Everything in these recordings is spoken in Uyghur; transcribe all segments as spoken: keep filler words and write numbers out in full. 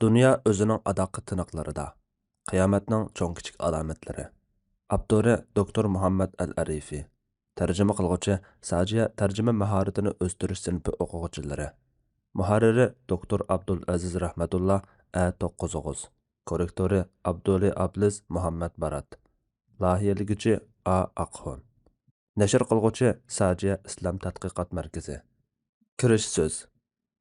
دۇنيا ئۆزىنىڭ ئاداققى تىنىقلىرىدا. قىيامەتنىڭ چوڭ كىچىك ئالامەتلىرى. ئاپتورى دوكتور مۇھەممەد ئەل ئەرىفى. تەرجىمە قىلغۇچى ساجىيە تەرجىمە ماھارىتىنى ئۆستۈرۈش سىنىپى ئوقۇغۇچىلىرى. مۇھەررىرى دوكتور ئابدۇلئەزىز رەھمەتۇللا، ئە توققۇز ئوغۇز. كوررېكتورى ئابدۇلى ئابلىز مۇھەممەد بارات. لايىھەلىگۈچى ئا ئاقخۇن. نەشر قىلغۇچى ساجىيە ئىسلام تەتقىقات مەركىزى. كىرىش سۆز.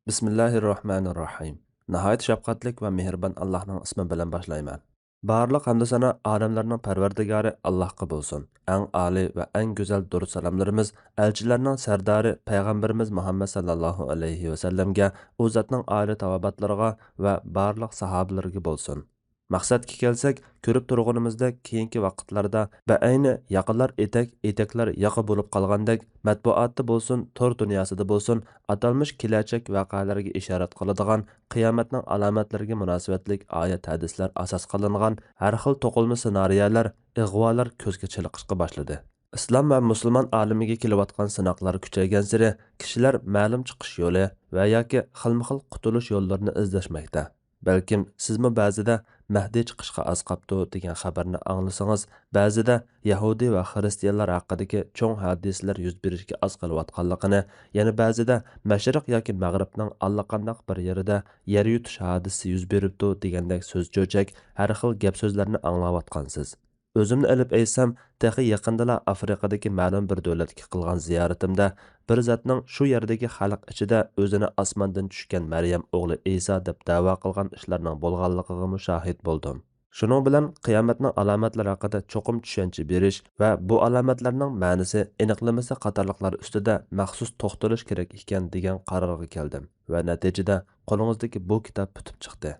بىسمىللاھىررەھمانىررەھىم. ناھايىتى شەپقەتلىك ۋە مېھرىبان ئاللاھنىڭ ئىسمى بىلەن باشلايمەن. بارلىق ھەمدۇ سانا ئالەملەرنىڭ پەرۋەردىگارى ئاللاھقا بولسۇن. ئەڭ ئالىي ۋە ئەڭ گۈزەل دۇرۇت سالاملىرىمىز ئەلچىلەرنىڭ سەردارى پەيغەمبىرىمىز مۇھەممەد ساللاللاھۇ ئەلەيھى ۋەسەللەمگە، ئۇ زاتنىڭ ئائىلە تاۋابىئاتلىرىغا ۋە بارلىق ساھابىلىرىگە بولسۇن. مەقسەتكە كەلسەك، كۆرۈپ تۇرغىنىمىزدەك، كېيىنكى ۋاقىتلاردا بەئەينى ياقىلار ئېتەك، ئېتەكلەر ياقا بولۇپ قالغاندەك، مەتبۇئاتتا بولسۇن، تور دۇنياسىدا بولسۇن، ئاتالمىش كېلەچەك ۋەقەلەرگە ئىشارەت قىلىدىغان قىيامەتنىڭ ئالامەتلىرىگە مۇناسىۋەتلىك ئايەت، ھەدىسلەر ئاساس قىلىنغان ھەر خىل توقۇلما سېنارىيەلەر، ئىغۋالار كۆزگە چېلىقىشقا باشلىدى. ئىسلام ۋە مۇسۇلمان ئالىمىگە كېلىۋاتقان سىناقلار كۈچەيگەنسېرى، كىشىلەر مەلۇم چىقىش يولى ۋە ياكى خىلمۇخىل قۇتۇلۇش يوللىرىنى ئىزدەشمەكتە. بەلكىم سىزمۇ بەزىدە «مەھدى چىقىشقا ئاز قاپتۇ» دېگەن خەۋەرنى ئاڭلىسىڭىز، بەزىدە يەھۇدىي ۋە خىرىستىيانلار ھەققىدىكى چوڭ ھادىسىلەر يۈز بېرىشكە ئاز قېلىۋاتقانلىقىنى، يەنە بەزىدە مەشرىق ياكى مەغرىبنىڭ ئاللىقانداق بىر يېرىدە يەر يۇتۇش ھادىسىسى يۈز بېرىپتۇ دېگەندەك سۆز چۆچەك، ھەر خىل گەپ سۆزلەرنى ئاڭلاۋاتقانسىز. ئۆزۈمنى ئېلىپ ئېيتسام، تېخى يېقىندىلا ئافرىقىدىكى مەلۇم بىر دۆلەتكە قىلغان زىيارىتىمدە بىر زاتنىڭ شۇ يەردىكى خەلق ئىچىدە ئۆزىنى ئاسماندىن چۈشكەن مەريەم ئوغلى ئىسا دەپ دەۋا قىلغان ئىشلارنىڭ بولغانلىقىغىمۇ شاھىت بولدۇم. شۇنىڭ بىلەن قىيامەتنىڭ ئالامەتلىرى ھەققىدە چوقۇم چۈشەنچە بېرىش ۋە بۇ ئالامەتلەرنىڭ مەنىسى، ئېنىقلىمىسى قاتارلىقلار ئۈستىدە مەخسۇس توختىلىش كېرەك ئىكەن، دېگەن قارارغا كەلدىم ۋە نەتىجىدە قولىڭىزدىكى بۇ كىتاب پۈتۈپ چىقتى.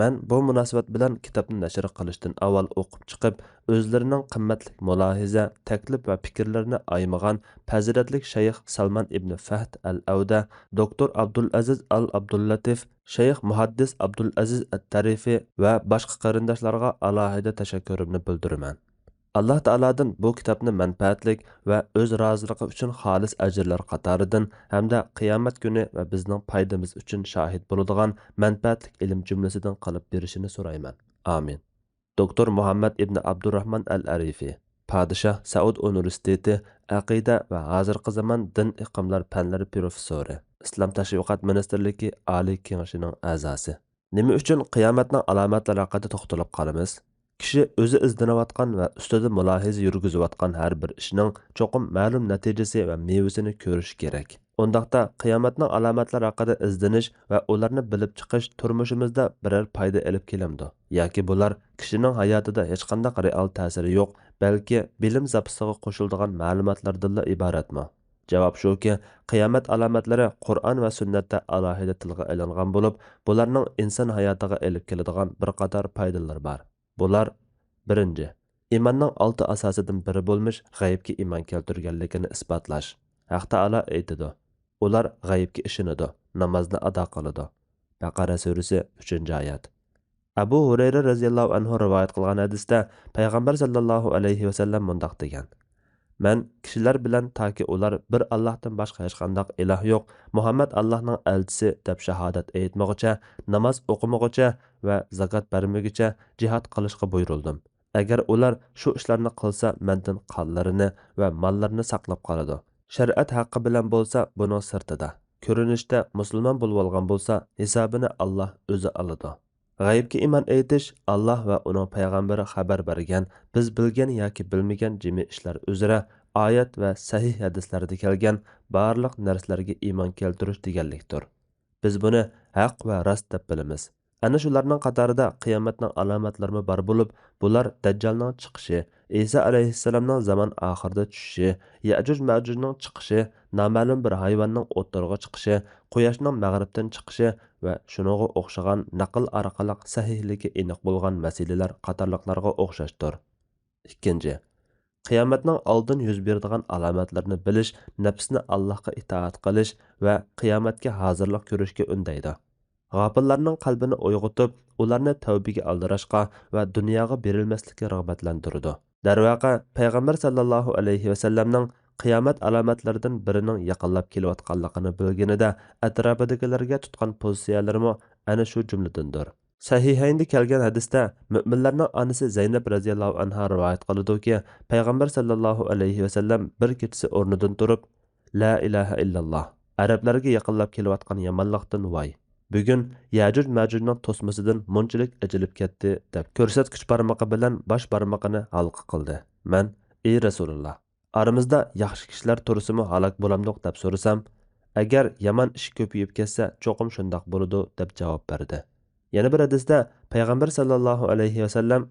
مەن بۇ مۇناسىۋەت بىلەن كىتابنى نەشر قىلىشتىن ئاۋۋال ئوقۇپ چىقىپ، ئۆزلىرىنىڭ قىممەتلىك مۇلاھىزە، تەكلىپ ۋە پىكىرلىرىنى ئايىمىغان پەزىلەتلىك شەيخ سالمان ئىبنى فەھد ئەل ئەۋدە، دوكتور ئابدۇلئەزىز ئال ئابدۇللاتىف، شەيخ مۇھەددىس ئابدۇلئەزىز ئەت تەرىفى ۋە باشقا قېرىنداشلارغا ئالاھىدە تەشەككۈرۈمنى بىلدۈرىمەن. ئاللاھ تائالادىن بۇ كىتابنى مەنپەئەتلىك ۋە ئۆز رازىلىقى ئۈچۈن خالىس ئەجىرلەر قاتارىدىن ھەمدە قىيامەت كۈنى ۋە بىزنىڭ پايدىمىز ئۈچۈن شاھىت بولىدىغان مەنپەئەتلىك ئىلىم جۈملىسىدىن قىلىپ بېرىشىنى سورايمەن. ئامىن. دوكتور مۇھەممەد ئىبنى ئابدۇرراھمان ئەل ئەرىفى، پادىشاھ سەئۇد ئۇنىۋېرسىتېتى ئەقىدە ۋە ھازىرقى زامان دىن ئېقىملار پەنلىرى پروفېسسورى، ئىسلام تەشۋىقات مىنىستىرلىكى ئالىي كېڭىشىنىڭ ئەزاسى. نېمە ئۈچۈن قىيامەتنىڭ ئالامەتلىرى ھەققىدە توختىلىپ قالىمىز؟ كىشى ئۆزى ئىزدىنىۋاتقان ۋە ئۈستىدە مۇلاھىزە يۈرگۈزۈۋاتقان ھەر بىر ئىشنىڭ چوقۇم مەلۇم نەتىجىسى ۋە مېۋىسىنى كۆرۈشى كېرەك. ئۇنداقتا، قىيامەتنىڭ ئالامەتلىرى ھەققىدە ئىزدىنىش ۋە ئۇلارنى بىلىپ چىقىش تۇرمۇشىمىزدا بىرەر پايدا ئېلىپ كېلەمدۇ؟ ياكى بۇلار كىشىنىڭ ھاياتىدا ھېچقانداق رېئال تەسىرى يوق، بەلكى بىلىم زاپىسىغا قوشۇلىدىغان مەلۇماتلاردىنلا ئىبارەتمۇ؟ جاۋاب شۇكى، قىيامەت ئالامەتلىرى قۇرئان ۋە سۈننەتتە ئالاھىدە تىلغا ئېلىنغان بولۇپ، بۇلارنىڭ ئىنسان ھاياتىغا ئېلىپ كېلىدىغان بىر قاتار پايدىلىرى بار. بۇلار، بىرىنچى، ئىماننىڭ ئالتە ئاساسىدىن بىرى بولمىش غەيىبكە ئىمان كەلتۈرگەنلىكىنى ئىسپاتلاش. ھەق تائالا ئېيتىدۇ، ئۇلار غەيىبكە ئىشىنىدۇ، نامازنى ئادا قىلىدۇ. بەقەرە سۈرىسى، ئۈچىنچى ئايەت. ئەبۇ ھۇرەيرە رەزىياللاھۇ ئەنھۇ رىۋايەت قىلغان ھەدىستە پەيغەمبەر ساللاللاھۇ ئەلەيھى ۋەسەللەم مۇنداق دېگەن: مەن كىشىلەر بىلەن تاكى ئۇلار بىر ئاللاھتىن باشقا ھېچقانداق ئىلاھ يوق، مۇھەممەد ئاللاھنىڭ ئەلچىسى دەپ شاھادەت ئېيتمىغۇچە، ناماز ئوقۇمىغۇچە ۋە زاكات بەرمىگۈچە جىھاد قىلىشقا بۇيرۇلدۇم. ئەگەر ئۇلار شۇ ئىشلارنى قىلسا، مەندىن قانلىرىنى ۋە ماللىرىنى ساقلاپ قالىدۇ. شەرىئەت ھەققى بىلەن بولسا، بۇنىڭ سىرتىدا. كۆرۈنۈشتە مۇسۇلمان بولۇۋالغان بولسا، ھېسابىنى ئاللاھ ئۆزى ئالىدۇ. غەيىبكە ئىمان ئېيتىش، ئاللاھ ۋە ئۇنىڭ پەيغەمبىرى خەۋەر بەرگەن، بىز بىلگەن ياكى بىلمىگەن جىمى ئىشلار ئۈزرە ئايەت ۋە سەھىھ ھەدىسلەردە كەلگەن بارلىق نەرسىلەرگە ئىمان كەلتۈرۈش دېگەنلىكتۇر. بىز بۇنى ھەق ۋە راست دەپ بىلىمىز. ئەنە شۇلارنىڭ قاتارىدا قىيامەتنىڭ ئالامەتلىرىمۇ بار بولۇپ، بۇلار دەججالنىڭ چىقىشى، ئىسا ئەلەيھىسسالامنىڭ زامان ئاخىرىدا چۈشۈشى، يەئجۇج مەئجۇجنىڭ چىقىشى، نامەلۇم بىر ھايۋاننىڭ ئوتتۇرىغا چىقىشى، قۇياشنىڭ مەغرىبتىن چىقىشى ۋە شۇنىڭغا ئوخشىغان نەقىل ئارقىلىق سەھىھلىكى ئېنىق بولغان مەسىلىلەر قاتارلىقلارغا ئوخشاشتۇر. ئىككىنچى، قىيامەتنىڭ ئالدىن يۈز بېرىدىغان ئالامەتلىرىنى بىلىش نەپسنى ئاللاھقا ئىتائەت قىلىش ۋە قىيامەتكە ھازىرلىق كۆرۈشكە ئۈندەيدۇ. غاپىللارنىڭ قەلبىنى ئويغىتىپ، ئۇلارنى تەۋبىگە ئالدىراشقا ۋە دۇنياغا بېرىلمەسلىككە رىغبەتلەندۈرىدۇ. دەرۋەقە، پەيغەمبەر ساللاللاھۇ ئەلەيھى ۋەسەللەمنىڭ قىيامەت ئالامەتلىرىدىن بىرىنىڭ يېقىنلاپ كېلىۋاتقانلىقىنى بىلگىنىدە، ئەتراپىدىكىلەرگە تۇتقان پوزىتسىيەلىرىمۇ ئەنە شۇ جۈملىدىندۇر. سەھىھەيندە كەلگەن ھەدىستە مۆمىنلەرنىڭ ئانىسى زەينەپ رەزىياللاھۇ ئەنھا رىۋايەت قىلىدۇكى، پەيغەمبەر سەللەللاھۇ ئەلەيھى ۋەسەللەم بىر كېچىسى ئورنىدىن تۇرۇپ، لا ئىلاھە ئىللاللاھ، ئەرەبلەرگە يېقىنلاپ كېلىۋاتقان يامانلىقتىن ۋاي! بۈگۈن يەجۈج مەجۈجنىڭ توسمىسىدىن مۇنچىلىك ئېچىلىپ كەتتى، دەپ كۆرسەتكۈچ بارمىقى بىلەن باش بارمىقىنى ھالقا قىلدى. مەن، ئى رەسۇلاللاھ، ئارىمىزدا ياخشى كىشىلەر تۇرسىمۇ ھالاك بولامدۇق دەپ سورىسام، ئەگەر يامان ئىش كۆپىيىپ كەتسە چوقۇم شۇنداق بولىدۇ دەپ جاۋاب بەردى. يەنە بىر ھەدىستە پەيغەمبەر سەللەللاھۇ ئەلەيھى ۋەسەللەم،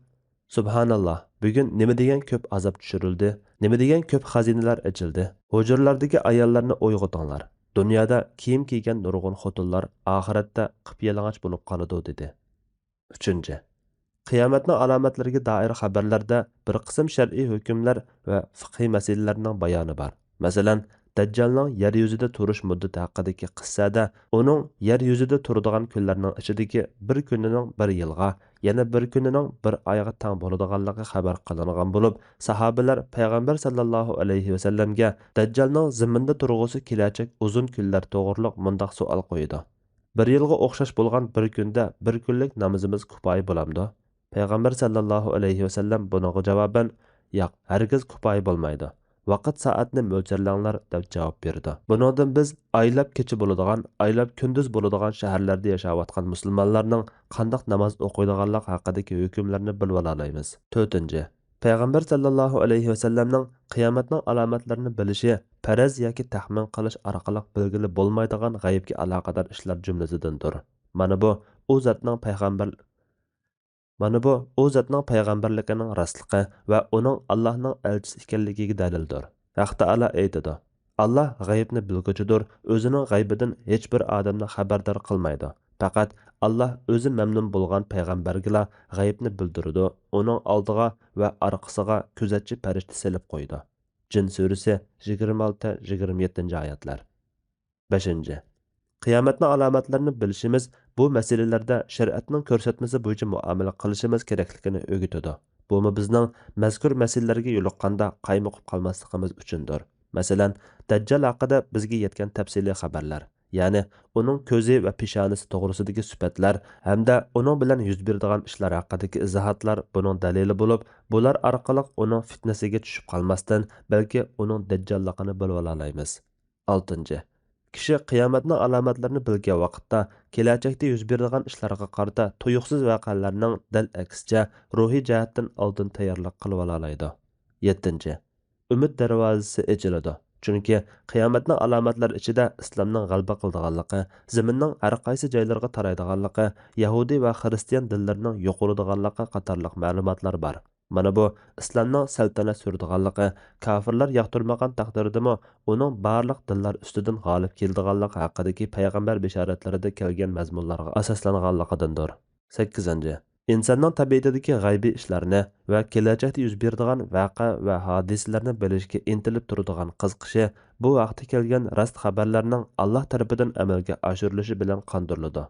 سۇبھاناللاھ، بۈگۈن نېمە دېگەن كۆپ ئازاب چۈشۈرۈلدى، نېمە دېگەن كۆپ خەزىنىلەر ئېچىلدى. ھۇجرىلاردىكى ئاياللارنى ئويغىتىڭلار، دۇنيادا كىيىم كىيگەن نۇرغۇن خوتۇنلار ئاخىرەتتە قىپيالىڭاچ بولۇپ قالىدۇ، دېدى. ئۈچىنچى، قىيامەتنىڭ ئالامەتلىرىگە دائىر خەۋەرلەردە بىر قىسىم شەرئىي ھۆكۈملەر ۋە فىقھىي مەسىلىلەرنىڭ بايانى بار. مەسىلەن، دەججالنىڭ يەر يۈزىدە تۇرۇش مۇددىتى ھەققىدىكى قىسسەدە ئۇنىڭ يەر يۈزىدە تۇرىدىغان كۈنلەرنىڭ ئىچىدىكى بىر كۈنىنىڭ بىر يىلغا، يەنە بىر كۈنىنىڭ بىر ئايغا تەڭ بولىدىغانلىقى خەۋەر قىلىنغان بولۇپ، ساھابىلەر پەيغەمبەر سەللەللاھۇ ئەلەيھى ۋەسەللەمگە دەججالنىڭ زېمىندا تۇرغۇسى كېلەچەك ئۇزۇن كۈنلەر توغرۇلۇق مۇنداق سوئال قويىدۇ: بىر يىلغا ئوخشاش بولغان بىر كۈندە بىر كۈنلۈك نامىزىمىز كۇپايە بولامدۇ؟ پەيغەمبەر سەللەللاھۇ ئەلەيھى ۋەسەللەم بۇنىڭغا جاۋابەن، ياق، ھەرگىز كۇپايە بولمايدۇ. ۋاقىت سائەتنى مۆلچەرلەڭلار، دەپ جاۋاب بېرىدۇ. بۇنىڭدىن بىز ئايلاپ كېچە بولىدىغان، ئايلاپ كۈندۈز بولىدىغان شەھەرلەردە ياشاۋاتقان مۇسۇلمانلارنىڭ قانداق ناماز ئوقۇيدىغانلىقى ھەققىدىكى ھۆكۈملەرنى بىلىۋالالايمىز. تۆتىنچى، پەيغەمبەر سەللەللاھۇ ئەلەيھى ۋەسەللەمنىڭ قىيامەتنىڭ ئالامەتلىرىنى بىلىشى پەرەز ياكى تەخمىن قىلىش ئارقىلىق بىلگىلى بولمايدىغان غەيىبكە ئالاقىدار ئىشلار جۈملىسىدىندۇر. مانا بۇ ئۇ زاتنىڭ پەيغەمبەر، مانا بۇ ئۇ زاتنىڭ پەيغەمبەرلىكىنىڭ راستلىقى ۋە ئۇنىڭ ئاللاھنىڭ ئەلچىسى ئىكەنلىكىگە دەلىلدۇر. ھەق تائالا ئېيتىدۇ، ئاللاھ غەيىبنى بىلگۈچىدۇر، ئۆزىنىڭ غەيبىدىن ھېچبىر ئادەمنى خەۋەردار قىلمايدۇ. پەقەت ئاللاھ ئۆزى مەمنۇن بولغان پەيغەمبەرگىلا غەيىبنى بىلدۈرىدۇ، ئۇنىڭ ئالدىغا ۋە ئارقىسىغا كۆزەتچى پەرىشتە سېلىپ قويىدۇ. جىن سۈرىسى، يىگىرمە ئالتە، يىگىرمە يەتتىنچى ئايەتلەر. بەشىنچى، قىيامەتنىڭ ئالامەتلىرىنى بىلىشىمىز بۇ مەسىلىلەردە شەرىئەتنىڭ كۆرسەتمىسى بويىچە مۇئامىلە قىلىشىمىز كېرەكلىكىنى ئۆگىتىدۇ. بۇمۇ بىزنىڭ مەزكۇر مەسىلىلەرگە يولۇققاندا قايمۇقۇپ قالماسلىقىمىز ئۈچۈندۇر. مەسىلەن، دەججال ھەققىدە بىزگە يەتكەن تەپسىلىي خەۋەرلەر، يەنى ئۇنىڭ كۆزى ۋە پېشانىسى توغرىسىدىكى سۈپەتلەر ھەمدە ئۇنىڭ بىلەن يۈز بېرىدىغان ئىشلار ھەققىدىكى ئىزاھاتلار بۇنىڭ دەلىلى بولۇپ، بۇلار ئارقىلىق ئۇنىڭ فىتنىسىگە چۈشۈپ قالماستىن، بەلكى ئۇنىڭ دەججاللىقىنى بىلىۋالالايمىز. ئالتىنچى، كىشى قىيامەتنىڭ ئالامەتلىرىنى بىلگەن ۋاقىتتا، كېلەچەكتە يۈز بېرىدىغان ئىشلارغا قارىتا تۇيۇقسىز ۋەقەلەرنىڭ دەل ئەكسىچە روھىي جەھەتتىن ئالدىن تەييارلىق قىلىۋالالايدۇ. يەتتىنچى، ئۈمىد دەرۋازىسى ئېچىلىدۇ. چۈنكى قىيامەتنىڭ ئالامەتلىرى ئىچىدە ئىسلامنىڭ غەلىبە قىلىدىغانلىقى، زېمىننىڭ ھەر قايسى جايلىرىغا تارايدىغانلىقى، يەھۇدىي ۋە خىرىستىيان دىنلىرىنىڭ يوقىلىدىغانلىقى قاتارلىق مەلۇماتلار بار. مانا بۇ ئىسلامنىڭ سەلتەنەت سۈرىدىغانلىقى، كاپىرلار ياقتۇرمىغان تەقدىردىمۇ ئۇنىڭ بارلىق دىنلار ئۈستىدىن غالىب كېلىدىغانلىقى ھەققىدىكى پەيغەمبەر بېشارەتلىرىدە كەلگەن مەزمۇنلارغا ئاساسلانغانلىقىدىندۇر. سەككىزىنچى، ئىنساننىڭ تەبىئىتىدىكى غەيبىي ئىشلارنى ۋە كېلەچەكتە يۈز بېرىدىغان ۋەقە ۋە ھادىسىلەرنى بىلىشكە ئىنتىلىپ تۇرىدىغان قىزىقىشى بۇ ھەقتە كەلگەن راست خەۋەرلەرنىڭ ئاللاھ تەرىپىدىن ئەمەلگە ئاشۇرۇلۇشى بىلەن قاندۇرۇلىدۇ.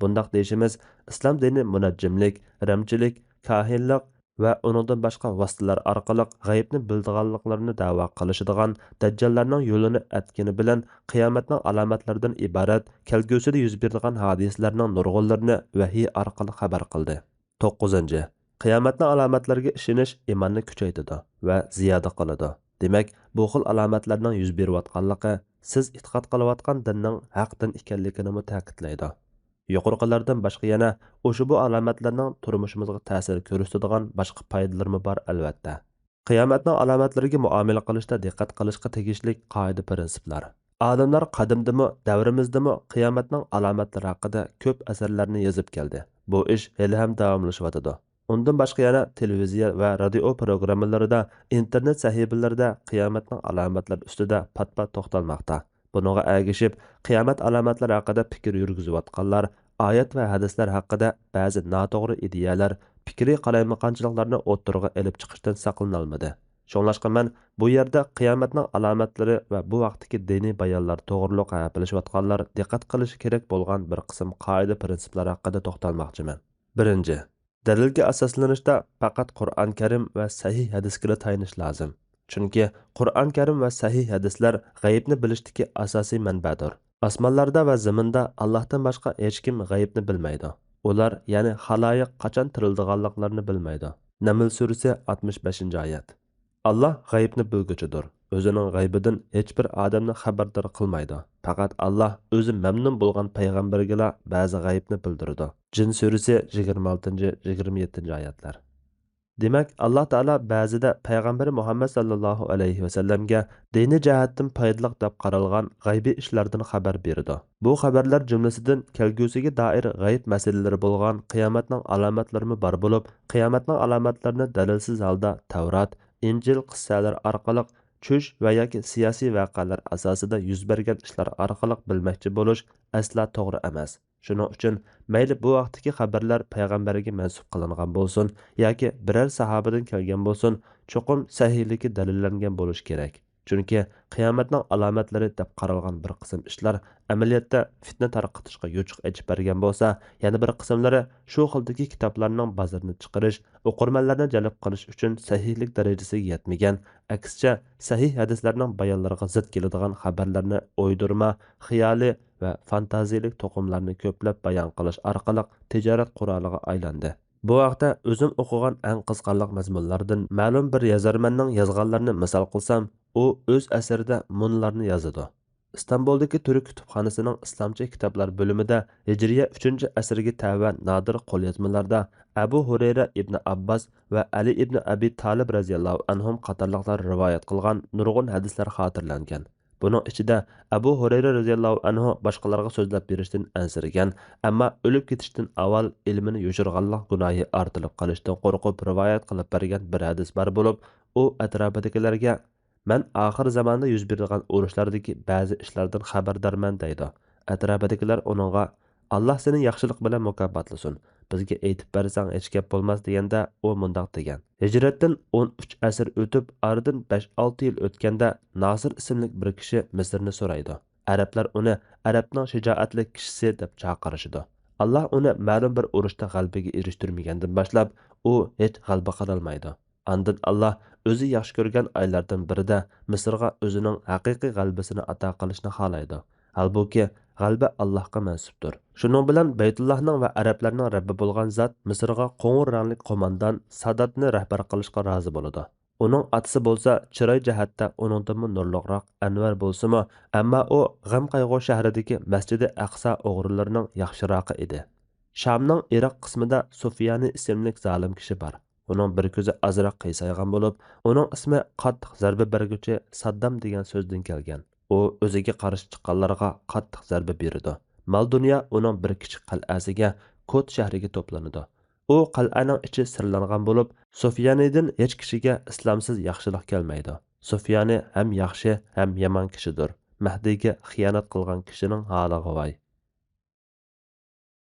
بۇنداق دېيىشىمىز ئىسلام دىنى مۇنەججىملىك، رەمچىلىك، كاھىنلىق ۋە ئۇنىڭدىن باشقا ۋاسىتىلەر ئارقىلىق غەيىبنى بىلىدىغانلىقلىرىنى دەۋا قىلىشىدىغان دەججاللارنىڭ يولىنى ئەتكىنى بىلەن قىيامەتنىڭ ئالامەتلىرىدىن ئىبارەت كەلگۈسىدە يۈز بېرىدىغان ھادىسىلەرنىڭ نۇرغۇنلىرىنى ۋەھىي ئارقىلىق خەۋەر قىلدى. توققۇزىنچى، قىيامەتنىڭ ئالامەتلىرىگە ئىشىنىش ئىماننى كۈچەيتىدۇ ۋە زىيادە قىلىدۇ. دېمەك، بۇ خىل ئالامەتلەرنىڭ يۈز بېرىۋاتقانلىقى سىز ئېتىقاد قىلىۋاتقان دىننىڭ ھەق دىن ئىكەنلىكىنىمۇ تەكىتلەيدۇ. يۇقىرىقىلاردىن باشقا يەنە ئۇشبۇ ئالامەتلەرنىڭ تۇرمۇشىمىزغا تەسىر كۆرسىتىدىغان باشقا پايدىلىرىمۇ بار، ئەلۋەتتە. قىيامەتنىڭ ئالامەتلىرىگە مۇئامىلە قىلىشتا دىققەت قىلىشقا تېگىشلىك قائىدە-پىرىنسىپلار. ئالىملار قەدىمدىمۇ، دەۋرىمىزدىمۇ قىيامەتنىڭ ئالامەتلىرى ھەققىدە كۆپ ئەسەرلەرنى يېزىپ كەلدى. بۇ ئىش ھېلىھەم داۋاملىشىۋاتىدۇ. ئۇندىن باشقا يەنە تېلېۋىزىيە ۋە رادىيو پروگراممىلىرىدا، ئىنتېرنېت سەھىپىلىرىدە قىيامەتنىڭ ئالامەتلىرى ئۈستىدە پات-پات توختالماقتا. بۇنىڭغا ئەگىشىپ، قىيامەت ئالامەتلىرى ھەققىدە پىكىر يۈرگۈزۈۋاتقانلار ئايەت ۋە ھەدىسلەر ھەققىدە بەزى ناتوغرا ئىدىيەلەر، پىكرىي قالايمىقانچىلىقلارنى ئوتتۇرىغا ئېلىپ چىقىشتىن ساقلىنالمىدى. شۇڭلاشقا مەن بۇ يەردە قىيامەتنىڭ ئالامەتلىرى ۋە بۇ ھەقتىكى دىنىي بايانلار توغرۇلۇق ھەپىلىشىۋاتقانلار دىققەت قىلىشى كېرەك بولغان بىر قىسىم قائىدە-پىرىنسىپلار ھەققىدە توختالماقچىمەن. بىرىنچى، دەلىلگە ئاساسلىنىشتا پەقەت قۇرئان كەرىم ۋە سەھىھ ھەدىسكىلا تايىنىش لازىم. چۈنكى قۇرئان كەرىم ۋە سەھىھ ھەدىسلەر غەيىبنى بىلىشتىكى ئاساسىي مەنبەدۇر. ئاسمانلاردا ۋە زېمىندا ئاللاھتىن باشقا ھېچكىم غەيىبنى بىلمەيدۇ. ئۇلار، يەنى خالايىق، قاچان تىرىلىدىغانلىقلىرىنى بىلمەيدۇ. نەمل سۈرىسى، ئاتمىش بەشىنچى ئايەت. ئاللاھ غەيىبنى بىلگۈچىدۇر. ئۆزىنىڭ غەيبىدىن ھېچبىر ئادەمنى خەۋەردار قىلمايدۇ. پەقەت ئاللاھ ئۆزى مەمنۇن بولغان پەيغەمبىرىگىلا بەزى غەيىبنى بىلدۈرىدۇ. جىن سۈرىسى، يىگىرمە ئالتىنچى، يىگىرمە يەتتىنچى ئايەتلەر. دېمەك، ئاللاھ تائالا بەزىدە پەيغەمبىرى مۇھەممەد ساللاللاھۇ ئەلەيھى ۋەسەللەمگە دىنىي جەھەتتىن پايدىلىق دەپ قارالغان غەيبىي ئىشلاردىن خەۋەر بېرىدۇ. بۇ خەۋەرلەر جۈملىسىدىن كەلگۈسىگە دائىر غەيىب مەسىلىلىرى بولغان قىيامەتنىڭ ئالامەتلىرىمۇ بار بولۇپ، قىيامەتنىڭ ئالامەتلىرىنى دەلىلسىز ھالدا تەۋرات، ئىنجىل قىسسەلىرى ئارقىلىق چۈش ۋە ياكى سىياسىي ۋەقەلەر ئاساسىدا يۈز بەرگەن ئىشلار ئارقىلىق بىلمەكچى بولۇش ئەسلا توغرا ئەمەس. شۇنىڭ ئۈچۈن مەيلى بۇ ھەقتىكى خەۋەرلەر پەيغەمبەرگە مەنسۇپ قىلىنغان بولسۇن ياكى بىرەر ساھابىدىن كەلگەن بولسۇن، چوقۇم سەھىھلىكى دەلىللەنگەن بولۇشى كېرەك. چۈنكى قىيامەتنىڭ ئالامەتلىرى دەپ قارالغان بىر قىسىم ئىشلار ئەمەلىيەتتە فىتنە تارقىتىشقا يوچۇق ئېچىپ بەرگەن بولسا، يەنە بىر قىسىملىرى شۇ خىلدىكى كىتابلارنىڭ بازىرىنى چىقىرىش، ئوقۇرمەنلەرنى جەلپ قىلىش ئۈچۈن سەھىھلىك دەرىجىسىگە يەتمىگەن، ئەكسىچە، سەھىھ ھەدىسلەرنىڭ بايانلىرىغا زىت كېلىدىغان خەۋەرلەرنى ئويدۇرما، خىيالىي ۋە فانتازىيىلىك توقۇملارنى كۆپلەپ بايان قىلىش ئارقىلىق تىجارەت قورالىغا ئايلاندى. بۇ ھەقتە ئۆزۈم ئوقۇغان ئەڭ قىزىقارلىق مەزمۇنلاردىن مەلۇم بىر يازارمەننىڭ يازغانلىرىنى مىسال قىلسام، ئۇ ئۆز ئەسىرىدە مۇنۇلارنى يازىدۇ. ئىستانبۇلدىكى تۈرك كۇتۇپخانىسىنىڭ ئىسلامچە كىتابلار بۆلۈمىدە ھىجرىيە ئۈچىنچى ئەسىرگە تەۋە نادىر قوليازمىلاردا ئەبۇ ھۇرەيرە ئىبنى ئابباس ۋە ئەلى ئىبنى ئەبى تالىب رەزىياللاھۇ ئەنھۇم قاتارلىقلار رىۋايەت قىلغان نۇرغۇن ھەدىسلەر خاتىرىلەنگەن. بۇنىڭ ئىچىدە ئەبۇ ھۇرەيرە رەزىياللاھۇ ئەنھۇ باشقىلارغا سۆزلەپ بېرىشتىن ئەنسىرىگەن، ئەمما ئۆلۈپ كېتىشتىن ئاۋۋال ئىلمىنى يوشۇرغانلىق گۇناھى ئارتىلىپ قېلىشتىن قورقۇپ رىۋايەت قىلىپ بەرگەن بىر ھەدىس بار بولۇپ، ئۇ ئەتراپىدىكىلەرگە، مەن ئاخىر زاماندا يۈز بېرىدىغان ئۇرۇشلاردىكى بەزى ئىشلاردىن خەۋەردارمەن دەيدۇ. ئەتراپىدىكىلەر ئۇنىڭغا، ئاللاھ سېنى ياخشىلىق بىلەن مۇكاپاتلىسۇن، بىزگە ئېيتىپ بەرسەڭ ھېچ گەپ بولماس دېگەندە، ئۇ مۇنداق دېگەن، ھىجرەتتىن ئون ئۈچ ئەسىر ئۆتۈپ، ئارىدىن بەش ئالتە يىل ئۆتكەندە، ناسىر ئىسىملىك بىر كىشى مىسىرنى سورايدۇ. ئەرەبلەر ئۇنى ئەرەبنىڭ شىجائەتلىك كىشىسى دەپ چاقىرىشىدۇ. ئاللاھ ئۇنى مەلۇم بىر ئۇرۇشتا غەلىبىگە ئېرىشتۈرمىگەندىن باشلاپ، ئۇ ھېچ غەلىبە قىلالمايدۇ. ئاندىن ئاللاھ ئۆزى ياخشى كۆرگەن ئايلاردىن بىرىدە مىسىرغا ئۆزىنىڭ ھەقىقىي غەلىبىسىنى ئاتا قىلىشنى خالايدۇ. ھالبۇكى، غەلىبە ئاللاھقا مەنسۇپتۇر. شۇنىڭ بىلەن بەيتۇللاھنىڭ ۋە ئەرەبلەرنىڭ رەببى بولغان زات مىسىرغا قوڭۇر رەڭلىك قوماندان ساداتنى رەھبەر قىلىشقا رازى بولىدۇ. ئۇنىڭ ئاتىسى بولسا چىراي جەھەتتە ئۇنىڭدىنمۇ نۇرلۇقراق ئەنۋەر بولسىمۇ، ئەمما ئۇ غەم-قايغۇ شەھىرىدىكى مەسجىدى ئەقسا ئوغرىلىرىنىڭ ياخشىراقى ئىدى. شامنىڭ ئىراق قىسمىدا سۇفيانى ئىسىملىك زالىم كىشى بار. ئۇنىڭ بىر كۆزى ئازراق قىيسايغان بولۇپ، ئۇنىڭ ئىسمى قاتتىق زەربە بەرگۈچى ساددام دېگەن سۆزدىن كەلگەن. ئۇ ئۆزىگە قارشى چىققانلارغا قاتتىق زەربە بېرىدۇ. مال-دۇنيا ئۇنىڭ بىر كىچىك قەلئەسىگە، كوت شەھىرىگە توپلىنىدۇ. ئۇ قەلئەنىڭ ئىچى سىرلانغان بولۇپ، سۇفيانىدىن ھېچ كىشىگە ئىسلامسىز ياخشىلىق كەلمەيدۇ. سۇفيانى ھەم ياخشى، ھەم يامان كىشىدۇر. مەھدىگە خىيانەت قىلغان كىشىنىڭ ھالىغا ۋاي!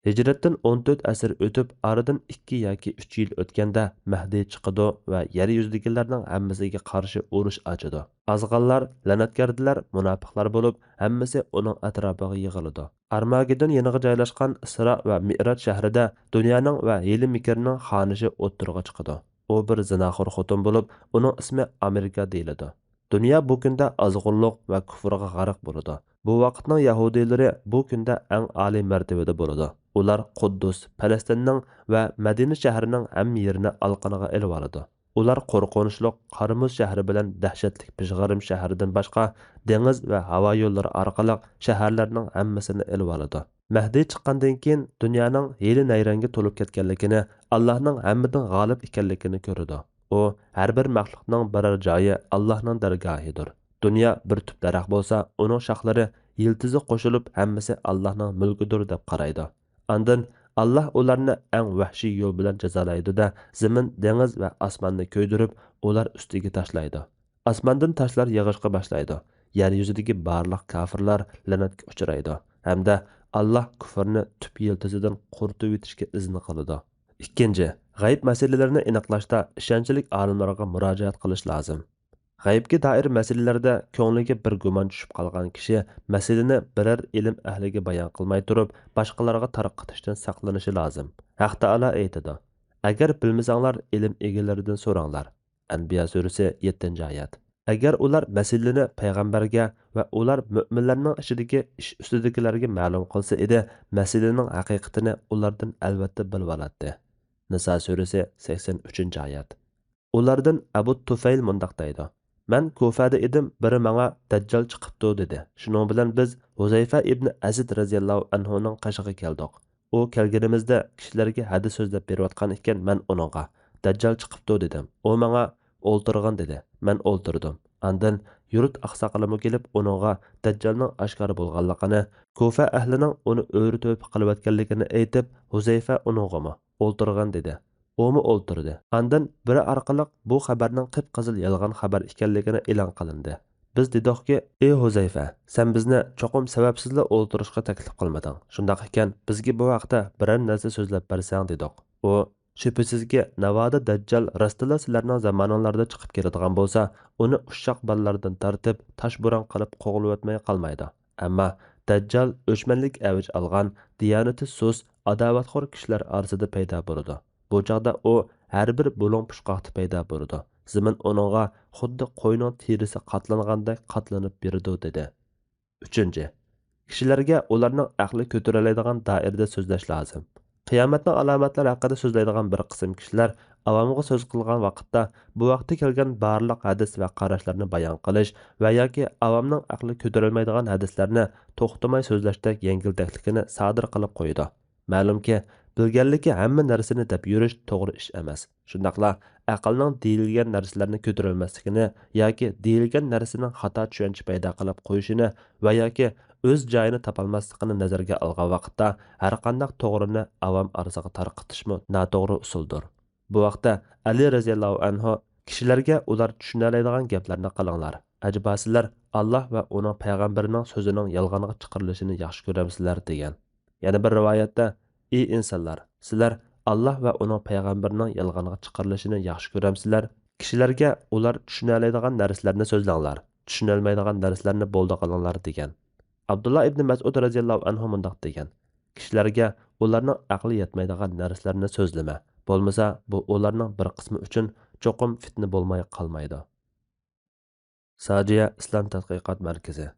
ھىجرەتتىن ئون تۆت ئەسىر ئۆتۈپ، ئارىدىن ئىككى ياكى ئۈچ يىل ئۆتكەندە مەھدى چىقىدۇ ۋە يەر يۈزىدىكىلەرنىڭ ھەممىسىگە قارشى ئۇرۇش ئاچىدۇ. ئازغانلار، لەنەتكەردىلەر، مۇناپىقلار بولۇپ، ھەممىسى ئۇنىڭ ئەتراپىغا يىغىلىدۇ. ئارماگېددون يېنىغا جايلاشقان ئىسرا ۋە مىئراج شەھىرىدە دۇنيانىڭ ۋە ھىيلە-مىكىرنىڭ خانىشى ئوتتۇرىغا چىقىدۇ. ئۇ بىر زىناخور خوتۇن بولۇپ، ئۇنىڭ ئىسمى ئامېرىكا دېيىلىدۇ. دۇنيا بۇ كۈندە ئازغۇنلۇق ۋە كۇفرغا غەرق بولىدۇ. بۇ ۋاقىتنىڭ يەھۇدىيلىرى بۇ كۈندە ئەڭ ئالىي مەرتىۋىدە بولىدۇ. ئۇلار قۇددۇس، پەلەستىننىڭ ۋە مەدىنە شەھىرىنىڭ ھەممە يېرىنى ئالىقىنىغا ئېلىۋالىدۇ. ئۇلار قورقۇنچلۇق قارىمۇز شەھىرى بىلەن دەھشەتلىك پىژغارىم شەھىرىدىن باشقا، دېڭىز ۋە ھاۋا يوللىرى ئارقىلىق شەھەرلەرنىڭ ھەممىسىنى ئېلىۋالىدۇ. مەھدى چىققاندىن كېيىن، دۇنيانىڭ ھىيلە-نەيرەڭگە تولۇپ كەتكەنلىكىنى، ئاللاھنىڭ ھەممىدىن غالىب ئىكەنلىكىنى كۆرىدۇ. ئۇ، ھەر بىر مەخلۇقنىڭ بارار جايى ئاللاھنىڭ دەرگاھىدۇر. دۇنيا بىر تۈپ دەرەخ بولسا، ئۇنىڭ شاخلىرى، يىلتىزى قوشۇلۇپ، ھەممىسى ئاللاھنىڭ مۈلكىدۇر دەپ قارايدۇ. ئاندىن ئاللاھ ئۇلارنى ئەڭ ۋەھشىي يول بىلەن جازالايدۇ-دە، زېمىن، دېڭىز ۋە ئاسماننى كۆيدۈرۈپ، ئۇلار ئۈستىگە تاشلايدۇ. ئاسماندىن تاشلار يېغىشقا باشلايدۇ. يەر يۈزىدىكى بارلىق كاپىرلار لەنەتكە ئۇچرايدۇ ھەمدە ئاللاھ كۇفرنى تۈپ يىلتىزىدىن قۇرۇتۇۋېتىشكە ئىزن قىلىدۇ. ئىككىنچى، غەيىب مەسىلىلىرىنى ئېنىقلاشتا ئىشەنچلىك ئالىملارغا مۇراجىئەت قىلىش لازىم. غەيىبكە دائىر مەسىلىلەردە كۆڭلىگە بىر گۇمان چۈشۈپ قالغان كىشى مەسىلىنى بىرەر ئىلىم ئەھلىگە بايان قىلماي تۇرۇپ، باشقىلارغا تارقىتىشتىن ساقلىنىشى لازىم. ھەق تائالا ئېيتىدۇ، ئەگەر بىلمىسەڭلار، ئىلىم ئىگىلىرىدىن سوراڭلار. ئەنبىيا سۈرىسى، يەتتىنچى ئايەت. ئەگەر ئۇلار مەسىلىنى پەيغەمبەرگە ۋە ئۇلار مۆمىنلەرنىڭ ئىچىدىكى ئىش ئۈستىدىكىلەرگە مەلۇم قىلسا ئىدى، مەسىلىنىڭ ھەقىقىتىنى ئۇلاردىن ئەلۋەتتە بىلىۋالاتتى. نىسا سۈرىسى، سەكسەن ئۈچىنچى ئايەت. ئۇلاردىن ئەبۇ تۇفەيل مۇنداق دەيدۇ: مەن كۇفەدە ئىدىم، بىرى ماڭا دەججال چىقىپتۇ دېدى. شۇنىڭ بىلەن بىز ھۇزەيفە ئىبنى ئەسىد رەزىياللاھۇ ئەنھۇنىڭ قېشىغا كەلدۇق. ئۇ كەلگىنىمىزدە كىشىلەرگە ھەدىس سۆزلەپ بېرىۋاتقان ئىكەن، مەن ئۇنىڭغا دەججال چىقىپتۇ دېدىم. ئۇ ماڭا ئولتۇرغىن دېدى. مەن ئولتۇردۇم. ئاندىن يۇرت ئاقساقىلىمۇ كېلىپ ئۇنىڭغا دەججالنىڭ ئاشكارا بولغانلىقىنى، كۇفە ئەھلىنىڭ ئۇنى ئۆرە تۆپە قىلىۋەتكەنلىكىنى ئېيتىپ، ھۇزەيفە ئۇنىڭغىمۇ ئولتۇرغىن دېدى. ئۇمۇ ئولتۇردى. ئاندىن بىرى ئارقىلىق بۇ خەۋەرنىڭ قىپقىزىل يالغان خەۋەر ئىكەنلىكىنى ئېلان قىلىندى. بىز دېدۇقكى، ئى ھۇزەيفە، سەن بىزنى چوقۇم سەۋەبسىزلا ئولتۇرۇشقا تەكلىپ قىلمىدىڭ. شۇنداق ئىكەن، بىزگە بۇ ھەقتە بىرەر نەرسە سۆزلەپ بەرسەڭ دېدۇق. ئۇ، شۈبھىسىزكى، ناۋادا دەججال راستلا سىلەرنىڭ زامانىڭلاردا چىقىپ كېلىدىغان بولسا، ئۇنى ئۇششاق بالىلاردىن تارتىپ تاشبۇران قىلىپ قوغلىۋەتمەي قالمايدۇ. ئەمما دەججال ئۆچمەنلىك ئەۋج ئالغان، دىيانىتى سۇس، ئاداۋەتخور كىشىلەر ئارىسىدا پەيدا بولىدۇ. بۇ چاغدا ئۇ ھەر بىر بۇلۇڭ پۇچقاقتا پەيدا بولىدۇ. زېمىن ئۇنىڭغا خۇددى قوينىڭ تېرىسى قاتلانغاندەك قاتلىنىپ بېرىدۇ، دېدى. ئۈچىنچى، كىشىلەرگە ئۇلارنىڭ ئەقلى كۆتۈرەلەيدىغان دائىرىدە سۆزلەش لازىم. قىيامەتنىڭ ئالامەتلىرى ھەققىدە سۆزلەيدىغان بىر قىسىم كىشىلەر ئاۋامغا سۆز قىلغان ۋاقىتتا بۇ ھەقتە كەلگەن بارلىق ھەدىس ۋە قاراشلارنى بايان قىلىش ۋە ياكى ئاۋامنىڭ ئەقلى كۆتۈرەلمەيدىغان ھەدىسلەرنى توختىماي سۆزلەشتەك يەڭگىلتەكلىكىنى سادىر قىلىپ قويىدۇ. مەلۇمكى، بىلگەنلىكى ھەممە نەرسىنى دەپ يۈرۈش توغرا ئىش ئەمەس. شۇنداقلا ئەقىلنىڭ دېيىلگەن نەرسىلەرنى كۆتۈرەلمەسلىكىنى ياكى دېيىلگەن نەرسىنىڭ خاتا چۈشەنچە پەيدا قىلىپ قويۇشىنى ۋە ياكى ئۆز جايىنى تاپالماسلىقىنى نەزەرگە ئالغان ۋاقىتتا، ھەرقانداق توغرىنى ئاۋام ئارىسىغا تارقىتىشمۇ ناتوغرا ئۇسۇلدۇر. بۇ ھەقتە ئەلى رەزىياللاھۇ ئەنھۇ، كىشىلەرگە ئۇلار چۈشىنەلەيدىغان گەپلەرنى قىلىڭلار. ئەجەبا سىلەر ئاللاھ ۋە ئۇنىڭ پەيغەمبىرىنىڭ سۆزىنىڭ يالغانغا چىقىرىلىشىنى ياخشى كۆرەمسىلەر؟ دېگەن. يەنە بىر رىۋايەتتە، ئى ئىنسانلار، سىلەر ئاللاھ ۋە ئۇنىڭ پەيغەمبىرىنىڭ يالغانغا چىقىرىلىشىنى ياخشى كۆرەمسىلەر؟ كىشىلەرگە ئۇلار چۈشىنەلەيدىغان نەرسىلەرنى سۆزلەڭلار، چۈشىنەلمەيدىغان نەرسىلەرنى بولدى قىلىڭلار، دېگەن. ئابدۇللا ئىبنى مەسئۇد رەزىياللاھۇ ئەنھۇ مۇنداق دېگەن: كىشىلەرگە ئۇلارنىڭ ئەقلى يەتمەيدىغان نەرسىلەرنى سۆزلىمە، بولمىسا بۇ ئۇلارنىڭ بىر قىسمى ئۈچۈن چوقۇم فىتنە بولماي قالمايدۇ. ساجىيە ئىسلام تەتقىقات مەركىزى.